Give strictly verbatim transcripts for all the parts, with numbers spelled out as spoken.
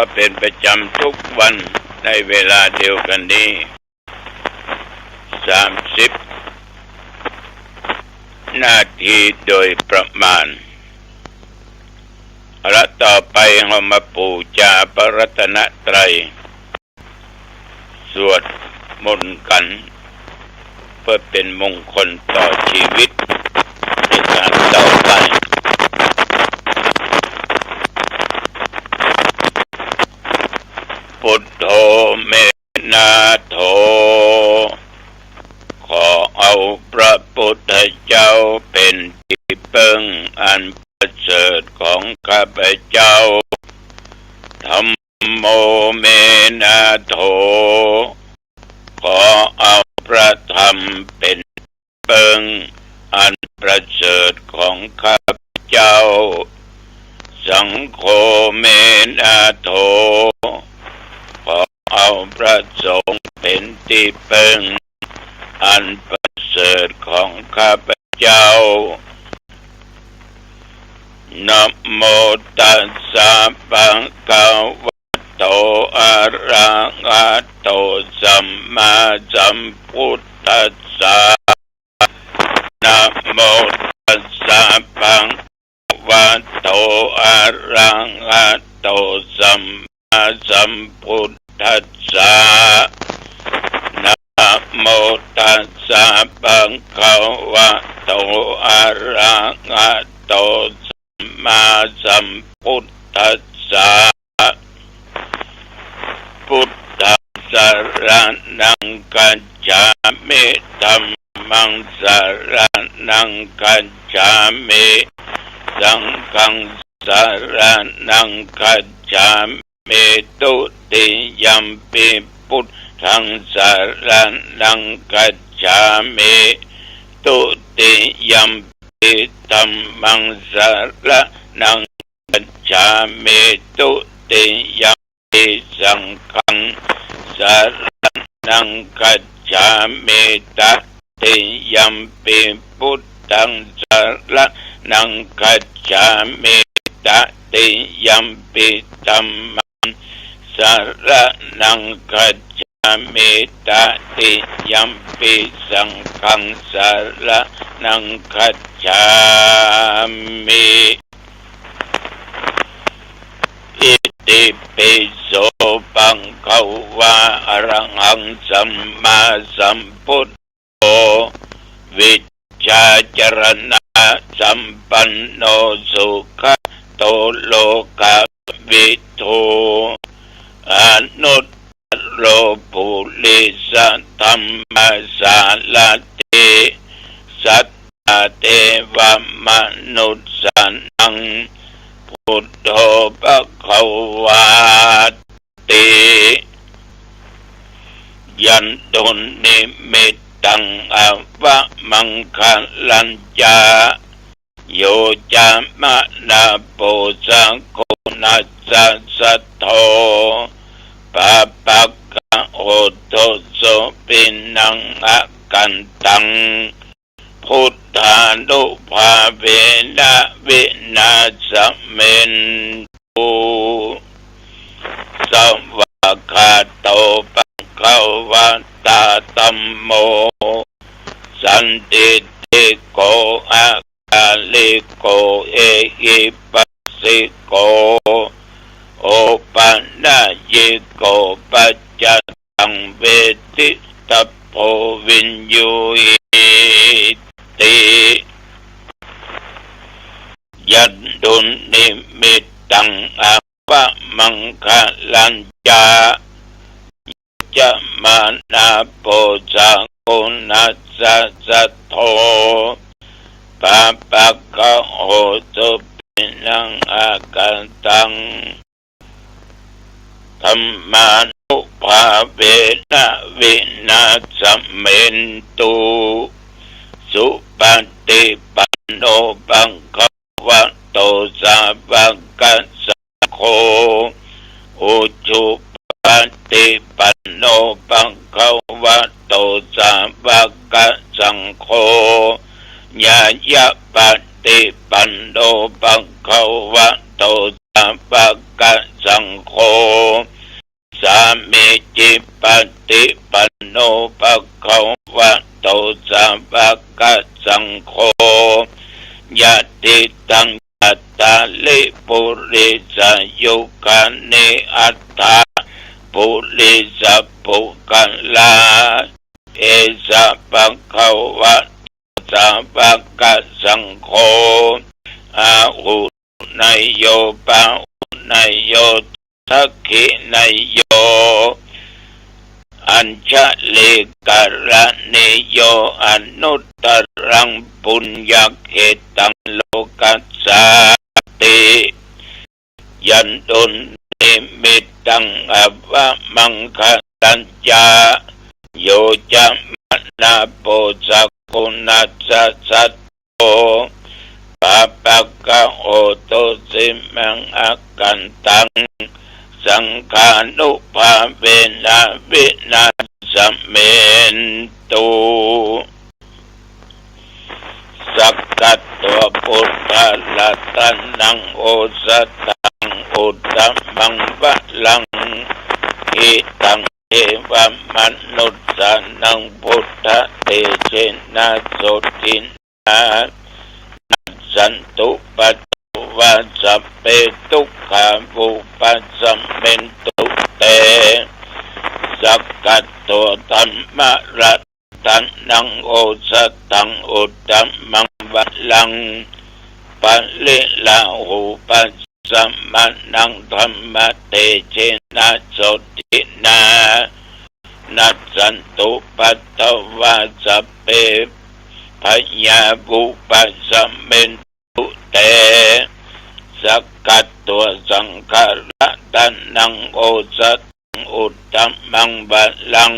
ก็เป๋นประจ๋ำกู้วันในเวลาเดียวกั๋นนี้ สามสิบนาทีโดยประมาณ เอาละ ต่อไปเฮามาปู๋จาพระรัตนตรัย สวดมนต์กั๋น เพื่อเป๋นมงคลต่อจีวิตในก๋านต่อไป พุทโธ เม นาโถ ขอเอาพระพุทธเจ้าเป๋นตี้เปิ้งอันประเสริฐของข้าพเจ้า ธัมโม เม นาโถ ขอเอาพระธรรมเป๋น เปิ้งอันประเสริฐของข้าพเจ้า สังโฆ เม นาโถ ขอเอาพระสงฆ์เป๋นตี้เปิ้งอันประเสริฐของข้าพเจ้า นะโมตัสสะ ภะคะวะโต อะระหะโต สัมมาสัมพุทธัสสะ นะโมตัสสะ ภะคะวะโต อะระหะโต สัมมาสัมพุทธัสสะ นะโมตัสสะ ภะคะวะโต อะระหะโต สัมมาสัมพุทธัสสะ พุทธัง สะระณัง คัจฉามิ ธัมมัง สะระณัง คัจฉามิ สังฆัง สะระณัง คัจฉามิ ตุติยัมปิ พุทธัง สะระณัง คัจฉามิ ตุติยัมปิ ธัมมัง สะระณัง คัจฉามิ ตุติยัมปิ สังฆัง สะระณัง คัจฉามิ ตติยัมปิ พุทธัง สะระณัง คัจฉามิ ตติยัมปิ ธัมมัง สะระณัง คัจฉามิ ตติยัมปิ สังฆัง สะระณัง คัจฉามิ อิติปิโส ภะคะวะ อะระหัง สัมมาสัมพุทโธ วิชชาจารณะสัมปันโน สุขะโต โลกะวิทู อนุตตโร ปุริสะธัมมะสารถิ สัตตาเทวะมนุสสานัง พุทโธ ภะคะวาติ ยันตุนิมิตตัง อะวะมังคะลัญจะ โยจะมะนา โป สะโก นะสะสะโท ปะปะกะโห โต โส ปินัง อะกันตัง พุทธานุภาเวนะ วินาสเมนตุ สวากขาโต ภะคะวะตา ธัมโม สันทิฏฐิโก อะกาลิโก เอหิปัสสิโก โอปะนะยิโก ปัจจตัง เวทิตะโพ วิญญูหิติ ยันตุนิมิตตัง อะวะมังคะลัญจะ จะมะนา โป สะโก นะสะสะโท ปะปะกะโห โต ปินัง อะกันตัง ธัมมานุภาเวนะ วินาสเมนตุ สุปะฏิปันโน ภะคะวะโต สาวะกะสังโฆ อุจุปะฏิปันโน ภะคะวะโต สาวะกะสังโฆ ญาญะปะฏิปันโน ภะคะวะโต สาวกสังโฆ สามีจิปฏิปันโน ภะคะวะโต สาวกสังโฆ ยะติตัง จัตตาริ ปุริสายุคานิ อัตถะ ปุริสะปุคคลา เอสะ ภะคะวะโต สาวกสังโฆ อาหุเนยโย ปาหุเนยโย สักขิเนยโย อัญชลีกรณีโย อนุตตรัง ปุญญเขตัง โลกัสสาติ ยันตุนนิมิตตัง อัปปะมังคะลัญจะ โยจะมะนา โปสะกุณัสสะ สัตโต ปาปะกะ โหตุ สิมัง อะกันตัง สังฆานุภาเวนะ วินาสเมนตุ สักขะโต พุทธะ รัตนัง โอสถัง อุตตมัง วรัง หิตัง เทวะมนุสสานัง พุทธะเตเชนะ โสตินะ นัสสันตุ ปัตตวา สัพเพ ทุกขา วุปัสสะเมนตุ เต สักขะโต ธัมมะ รัต ตันนัง โอสถัง อุตตมัง วรัง ปริลาหู ปัสสะมะนัง ธัมมะเตเชนะ โสตินะ นัสสันตุ ปัตตวา สัพเพ พยา วุปัสสะเมนตุ เต สักขะโต สังฆะ รัตนัง โอส อุตตมัง วรัง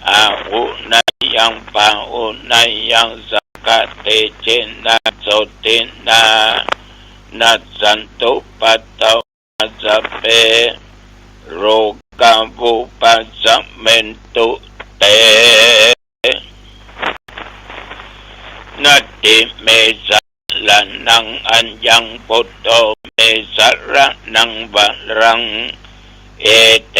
อาหุเนยัง ปาหุเนยัง สักขะเตเชนะ โสตินะ นัสสันตุ ปัตตวา สัพเพ โรคา วุปัสสะเมนตุ เต นัตถิเม สะระณัง อัญญัง พุทโธ เม สะระณัง วรัง เอเต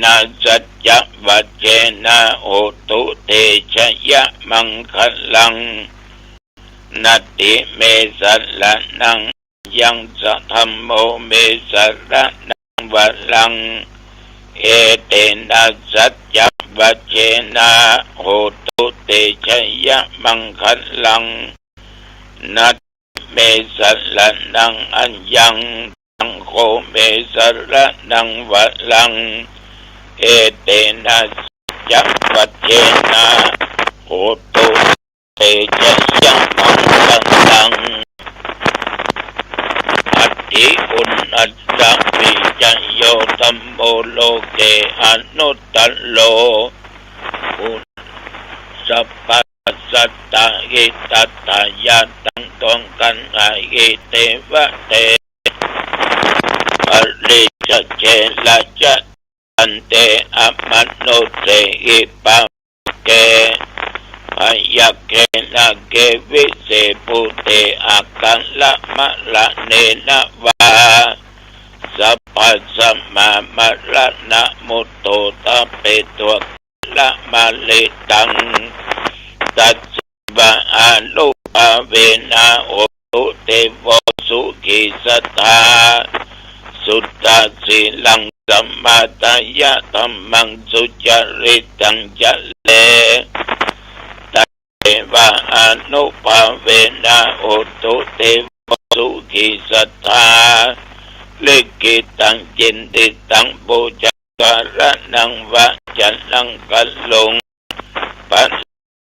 นะ สัจจะวัจเจนะ โหตุ เตชะยะมังคะลัง นัตถิเม สะระณัง ยัง สะธัมโม เม สะระณัง วรัง เอเตนะ สัจจะวัจเจนะ โหตุ เตชะยะมังคะลัง นัตถิเม สะระณัง อัญญัง สังโฆ เม สะระณัง วรัง เอเตนะ สัจจะวัจเจนะ โหตุ เตชะยะมังคะลัง อัตถิอุณณัสสะวิจโย ธัมโม โลเก อนุตตโร อุ สัพพะ สัตตะ หิตัตถะ ยะตัง ทุกขัง อหิ เตวะเต ปริจจเข ระจะ ทันเต อมนุสเสหิ ปาปะเก พยัคฆเข นาเข วิเศษภูเต อะคะ ระมะระเณนะ วา สัพพะ สัมมา มะระณะ มุตโต ทะเป ทุกขะ มะริตัง ตัสสะ วะ อานุภาเวนะ โหตุ เตโว สุขี สะทา สุตะ สีลัง สะมาทะยะ ธัมมัง สุจาริตัง จะเร ตัสสะ วะ อานุภาเวนะ โหตุ เตโว สุขี สะทา ลิขิตัง จินติตัง ปูชา กะระณัง วะจะนัง กะโร ปะ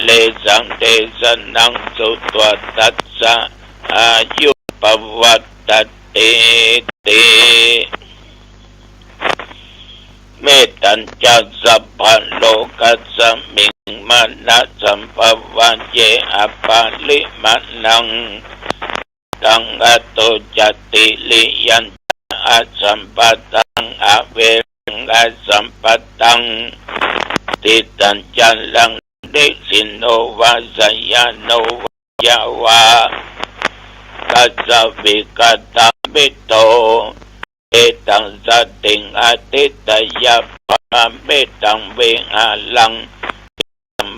เรสัง เตสะนัง สุตวา ตัสสะ อายุ ปะวัตติ ติ เมตตัญจะ สัพพะโลกัสสะมิง มานะสัมภะวะเย อะปะริมาณัง ตัง อัตโต จะ ติริยัง จะ อะสัมปะทัง อะเวรัง อะสัมปะทัง ทิฏฐัญจะรัง นิสสินโน วะ สะยานุ วะ ยะวา ทัสสะวิกตะวิตโต เอตังสติงอธิตยะ ภะมะเมตังวิหารัง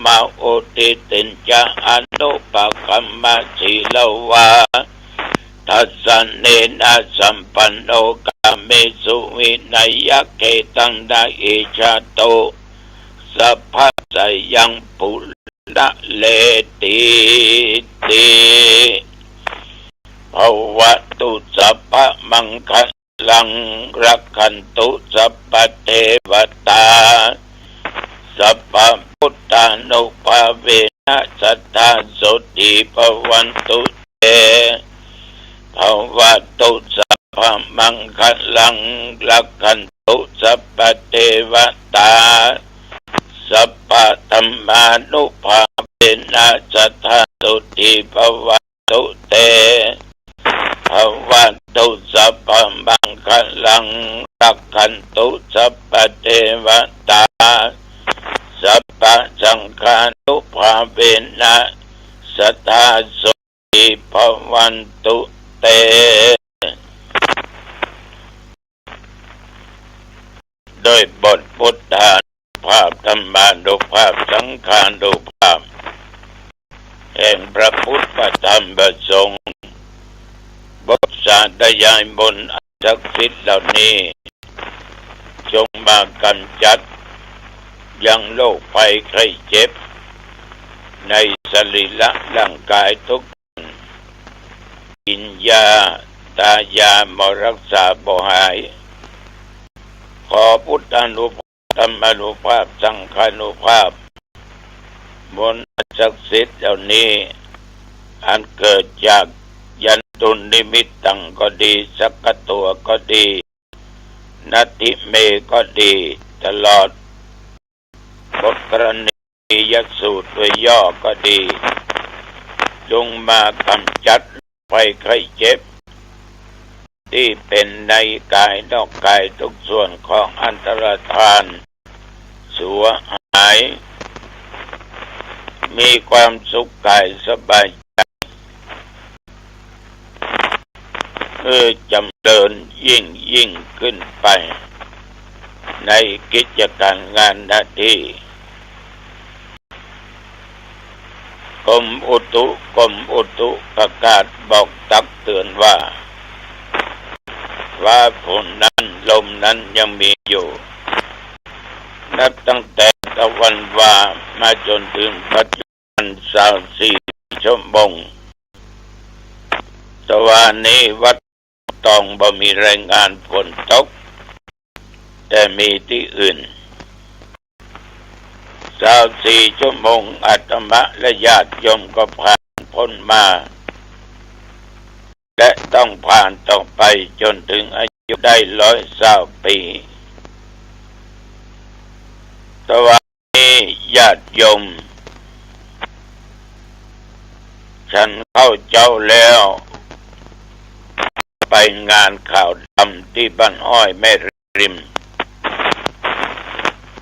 มะอุทิฏฐิญจะอนุปะกัมมะสีลวา ทัสสะเนนะสัมปันโน กาเมสุวินัยยะ เขตังนะอิชาตุ สัพพะสะยังปุณะเรติติ ภะวะตุสัพพะมังคะ ลัง รักขันตุสัพพะเทวะตา สัพพะพุทธานุภาเวนะ สัตถาโสตีภะวันตุเต ภะวะตุสัพพะมังคะลัง รักขันตุสัพพะเทวะตา สัพพะธัมมานุภาเวนะ สัตถาโสตีภะวัน ตุเต ภะวะตุสัพพะมังคะลัง รักขันตุสัพพะเทวะตา สัพพะสังฆานุภาเวนะ สัตถาโสตีภะวันตุเต ด้วยบทพุทธานุภาพ ธัมมานุภาพ สังฆานุภาพ แห่งพระพุทธพระธรรมพระสงฆ์ บทสาธยายมนต์อันศักดิ์สิทธิ์เหล่านี้ จงมากำจัดยังโรคภัยไข้เจ็บ ในสรีระร่างกายทุก กินยา ตายาบ่รักษาบ่หาย ขอพุทธานุภาพ ธัมมานุภาพ สังฆานุภาพ มนต์อันศักดิ์สิทธิ์เหล่านี้ อันเกิดจากยันตุนนิมิตตังก็ดี สักกะตัวก็ดี นัตถิเมก็ดี ตลอด บทกรณียสูตรโดยย่อก็ดี จงมากำจัดภัยไข้เจ็บ ที่เป็นในกายนอกกายทุกส่วนของอันตรธาน สูญหาย มีความสุขกายสบาย เออ จำเริญยิ่งยิ่งขึ้นไป ในกิจการงานหน้าที่ กรมอุตุ กรมอุตุประกาศบอกตักเตือนว่า ฟ้าฝนนั้น ลมนั้นยังมีอยู่ นับตั้งแต่ตะวันวามาจนถึงปัจจุบัน ซาวสี่ชั่วโมง ตะวานี้วัดตองบ่มีรายงานฝนตก แต่มีตี้อื่น ซาวสี่ชั่วโมง อาตมาและญาติโยมก็ผ่านพ้นมา และต้องผ่านต่อไปจนถึงอายุได้ร้อยซาวปี ตะวา นี้ญาติโยม ฉันข้าวเจ๊าแล้ว ไปงานขาวดำตี้บ้านอ้อยแม่ริม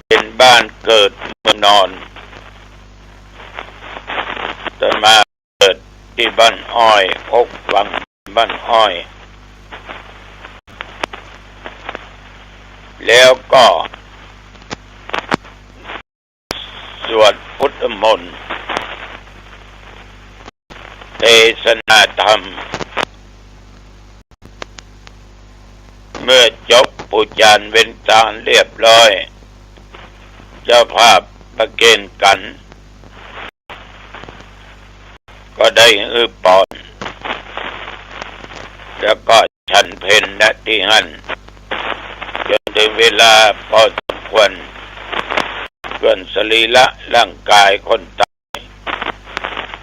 เป็นบ้านเกิดเมืองนอน อาตมา เกิดตี้บ้านอ้อย อกวังบ้านอ้อย แล้วก็สวดพุทธมนต์ เทศนาธรรม เมื่อจบปู๋จานเวนตานเรียบร้อย เจ้าภาพประเคนขัน ก็ได้หื้อปอน แล้วก็ฉันเพลณที่หั้น จนถึงเวลาพอสมควร เคลื่อนสรีระร่างกายคนตาย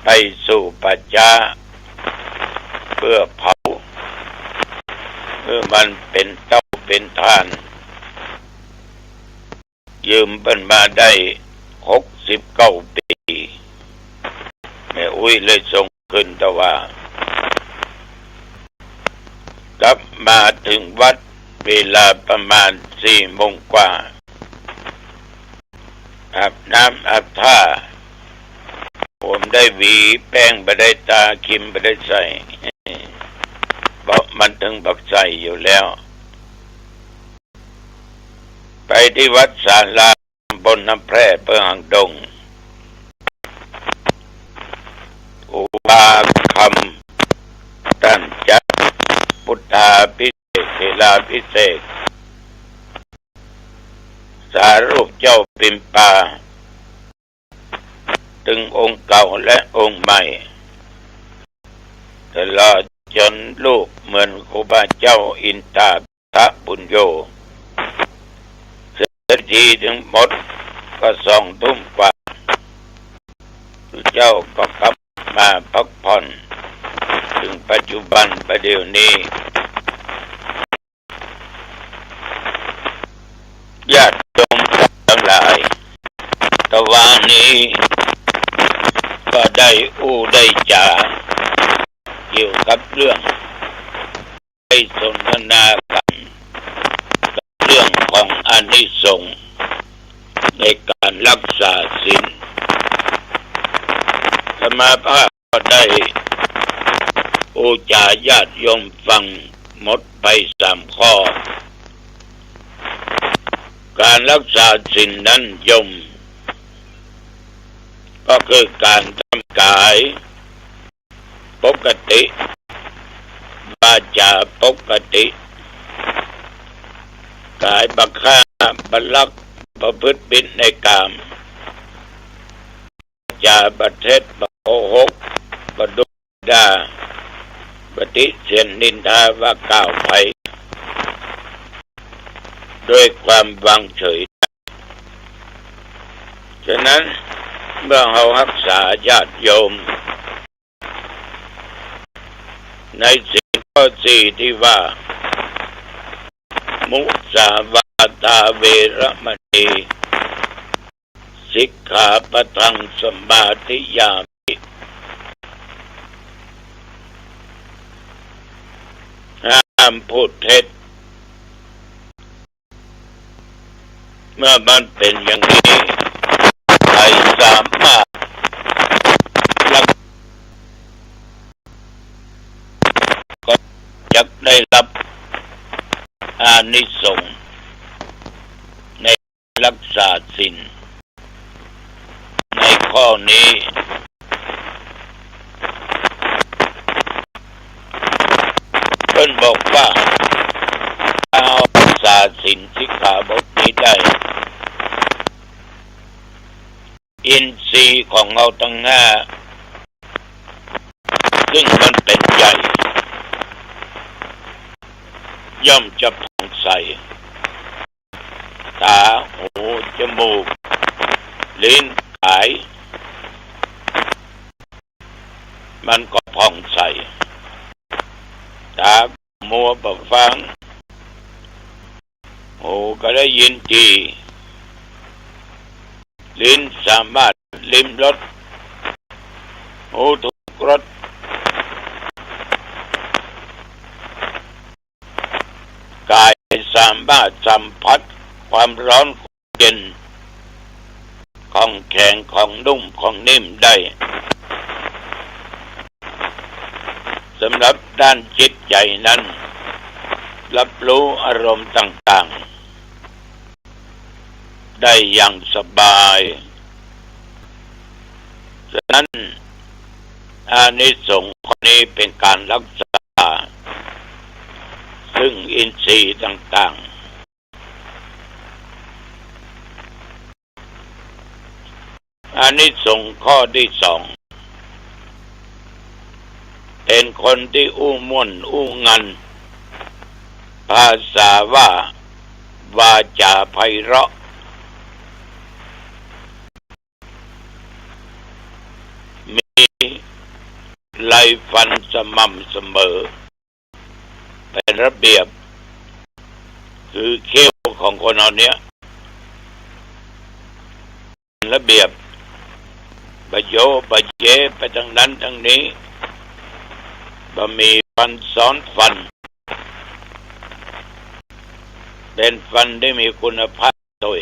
ไปสู่ป่าจ๊า เพื่อเผา เพื่อมันเป็นเต้าเป็นถ่าน ยืมเปิ้นมาได้หกสิบเก้าปี๋ แม่อุ๊ยเลยส่งคืนตะวา กลับมาถึงวัดเวลาประมาณสี่โมงกว่า อาบน้ำอาบท่า ผมได้หวี แป้งบ่ได้ตา ครีมบ่ได้ใส่ มันตึงบักใส่อยู่แล้ว ไปตี้วัดศาลา ต๋ำบลน้ำแพร่ เปื้องหางดง ครูบาคำ ต้านจัดพุทธาภิเษก เถราภิเษก สารูปเจ้าปิมปา ตึงองค์เก่าและองค์ใหม่ ตลอดจ๋นรูปเหมือนครูบาเจ้าอินทา ทะปุญโญ เสร็จพิธีตึงหมดก็สองตุ้มกว่า เจ้าก็กลับมาพักผ่อน เถิงปัจจุบันประเดี๋ยวนี้ ญาติโยมตังหลาย ตะวานี้ก็ได้อู้ได้จ๋าเกี่ยวกับเรื่อง ได้สนทนากั๋นกับเรื่องของอานิสงส์ในก๋านฮักษาศีล อาตมาภาพก็ได้อู้จ๋าญาติโยมฟังหมดไปสามข้อ ก๋านฮักษาศีลนั้นโยม ก็คือก๋านทำก๋าย ปกติ วาจ๋าปกติ ก๋ายบ่ฆ่า บ่ลัก ประพฤติผิดในกาม จ๋าบ่เท็จ บ่โกหก บ่ดุด่า บ่ติเตียนนินทาว่ากล่าวใผ ด้วยความวางเฉย ฉะนั้นเมื่อเฮาฮักษาญาติโยม ในศีลข้อสี่ตี้ว่า มุสาวาทาเวระมณี สิกขาปะทังสมาธิยามิ ห้ามพูดเท็จ เมื่อมันเป๋นอย่างนี้ ใผสามารถละ ก็จะได้ฮับอานิสงส์ในฮักษาศีล ในข้อนี้ เปิ้นบอกว่า ถ้าฮักษาศีลสิกขาบทนี้ได้ อินทรีย์ของเฮาตังห้า ซึ่งมันเป๋นใหญ่ ย่อมจะผ่องใส ต๋า หู จมูก ลิ้น ก๋าย มันก็ผ่องใส ต๋ามัวบ่ฟัง หูก็ได้ยินดี ลิ้นสามารถลิ้มรส ฮู้ถูกรส ก๋ายสามารถสัมผัสความร้อน เย็น ของแข็ง ของนุ่ม ของนิ่มได้ สำหรับด้านจิตใจ๋นั้น ฮับฮู้อารมณ์ต่างๆ ได้อย่างสบาย ฉะนั้น อานิสงส์ข้อนี้เป๋นก๋านฮักษา ซึ่งอินทรีย์ต่างๆ อานิสงส์ข้อตี้สอง เป๋นคนตี้อู้ม่วนอู้งัน ภาษาว่า วาจ๋าไพเราะ มีไรฟันสม่ำเสมอ เป๋นระเบียบ คือเขี้ยวของคนเฮาเนี้ย ระเบียบ บ่โยบ่เยไปตางนั้นตางนี้ บ่มีฟันซ้อนฟัน เป๋นฟันตี้มีคุณภาพโตย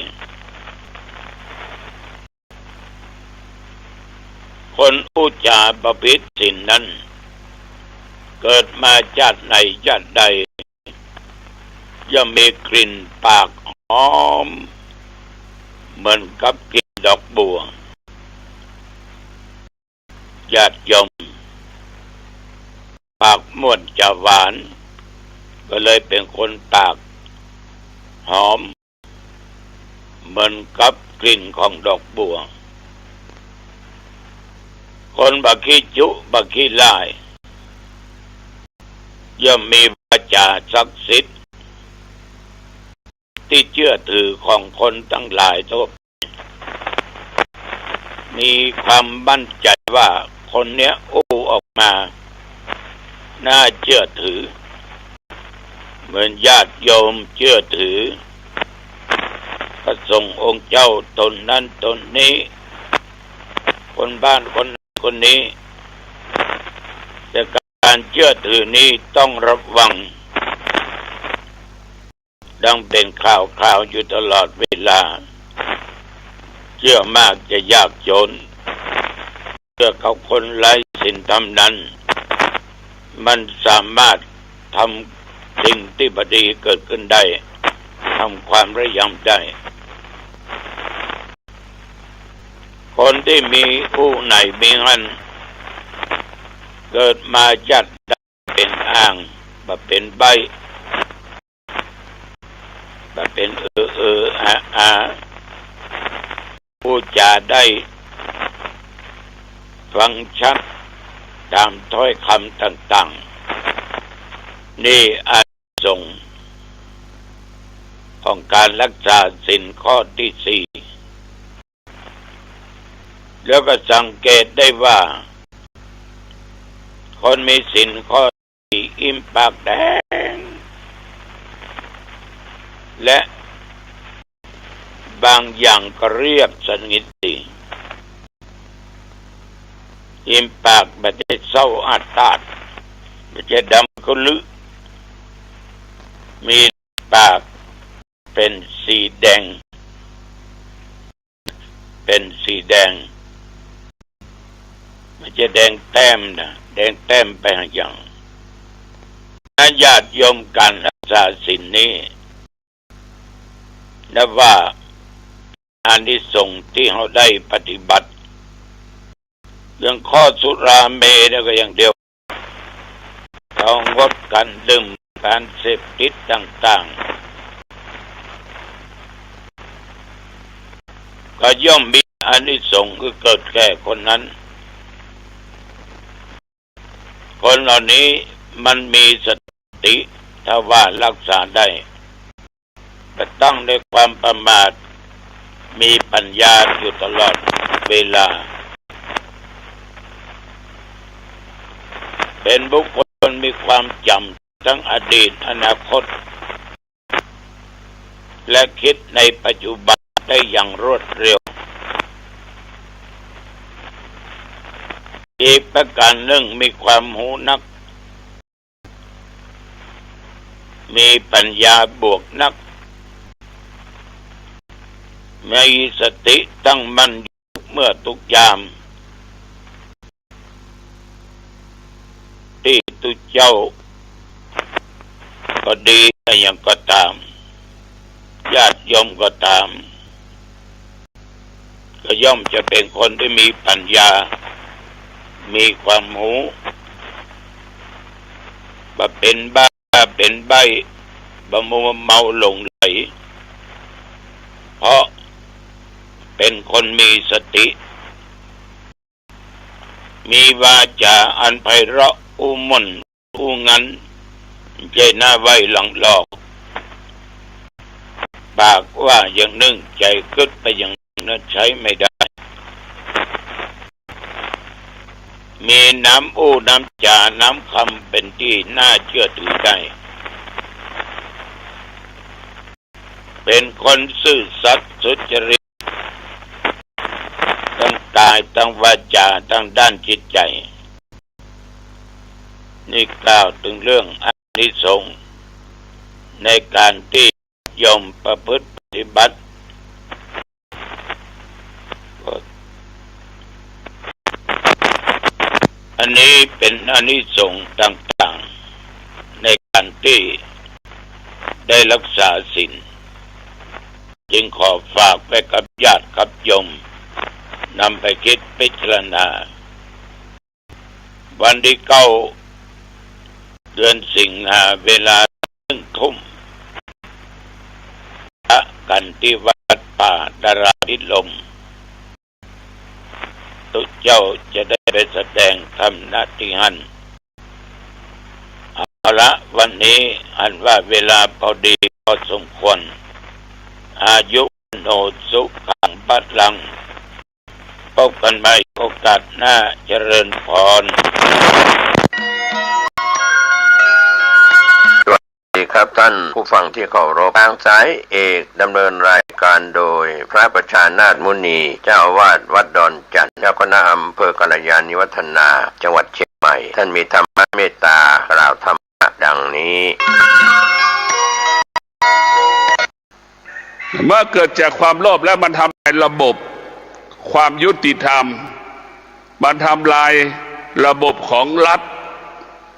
คนอู้จ๋าประพฤติศีลนั้น เกิดมาจาติไหนจาติใด ย่อมมีกลิ่นปากหอมเหมือนกับกลิ่นดอกบัว ญาติโยม ปากม่วนจาหวาน ก็เลยเป็นคนปากหอมเหมือนกับกลิ่นของดอกบัว คนบ่ขี้จุบ่ขี้ล่าย ย่อมมีวาจาศักดิ์สิทธิ์ ตี้เจื้อถือของคนตังหลายทั่วไป มีความมั่นใจ๋ว่าคนเนี้ยอู้ออกมาน่าเจื้อถือ เหมือนญาติโยมเจื้อถือพระสงฆ์องค์เจ้าต๋นนั้นต๋นนี้ คนบ้านคนนั้นคนนี้ แต่การเจื้อถือนี้ต้องระวัง ดังเป๋นข่าวๆ อยู่ตลอดเวลา เจื้อมากจะยากจ๋น เจื้อเขาคนไร้ศีลธรรมนั้น มันสามารถทำสิ่งตี้บ่ดีเกิดขึ้นได้ ทำความระยำได้ คนตี้มีอู้ไหนมีหั้น เกิดมาจาติใดเป๋นอ่าง บ่เป๋นใบ้ บ่เป๋นเออเอออาอา พูดจ๋าได้ฟังชัดต๋ามถ้อยกำต่างๆ นี่อานิสงส์ของการรักษาศีลข้อตี้สี่ แล้วก็สังเกตได้ว่า คนมีศีลข้อสี่ อิ่มปากแดง และบางอย่างก็เรียบสนิทดี อิ่มปากบ่ใจ้เศร้าอาดตาด บ่ใจ้ดำกะลึ มีปากเป๋นสีแดง เป๋นสีแดง บ่ใจ้แดงแต้มนะ แดงแต้มไปหาอย่างนะ ญาติโยม การรักษาศีลนี้ นับว่าอานิสงส์ตี้เฮาได้ปฏิบัติ เรื่องข้อสุราเมรยะก็อย่างเดียว เฮางดการดื่มการเสพติดต่างๆ ก็ย่อมมีอานิสงส์คือเกิดแก่คนนั้น คนเหล่านี้มันมีสติ ถ้าว่ารักษาได้ บ่ตั้งในความประมาท มีปัญญาอยู่ตลอดเวลา เป๋นบุคคลมีความจ๋ำตังอดีต อนาคต และกึ๊ดในปัจจุบันได้อย่างรวดเร็ว อีกประการนึ่ง มีความฮู้นัก มีปัญญาบวกนัก มีสติตั้งมั่นอยู่เมื่อทุกยาม ตี้ตุ๊เจ้าก็ดี อะหยังก็ต๋าม ญาติโยมก็ต๋าม ก็ย่อมจะเป๋นคนตี้มีปัญญา มีความฮู้ บ่เป๋นบ้าเป๋นใบ้ บ่มัวเมาหลงใหล เพราะเป๋นคนมีสติ มีวาจ๋าอันไพเราะอู้ม่วนอู้งัน บ่ใจ้หน้าไหว้หลังหลอก ปากว่าอย่างนึ่ง ใจ๋กึ๊ดไปอย่างนึ่ง นั้นใจ๊ไม่ได้ มีน้ำอู้น้ำจ๋าน้ำกำเป๋นตี้น่าเจื้อถือได้ เป๋นคนซื่อสัตย์สุจริต ตังก๋ายตังวาจ๋าตังด้านจิตใจ๋ นี่กล่าวเถิงเรื่องอานิสงส์ในก๋านตี้โยมประพฤติปฏิบัติ อันนี้เป๋นอานิสงส์ต่าง ตี้ได้ฮักษาศีล จึงขอฝากไว้กับญาติกับโยม นำไปกึ๊ดพิจารณา วันตี้เก้า เดือนสิงหา เวลาหนึ่งทุ่ม ปะกั๋นตี้วัดป่าดาราพิรมย์ ตุ๊เจ้าจะได้ไปแสดงธรรม ณ ตี้หั้น เอาละ วันนี้อันว่าเวลาพอดีพอสมควร อายุ โน สุขัง พลัง พบกั๋นใหม่โอกาสหน้า เจริญพร สวัสดีครับท่านผู้ฟังที่เคารพ ทางสายเอกดำเนินรายการโดยพระประชานาถมุนี เจ้าอาวาสวัดดอนจันทน์ เจ้าคณะอำเภอกัลยาณิวัฒนา จังหวัดเชียงใหม่ ท่านมีธรรมเมตตากล่าวธรรมะดังนี้ เมื่อเกิดจากความโลภแล้วมันทำลายระบบความยุติธรรม มันทำลายระบบของรัฐ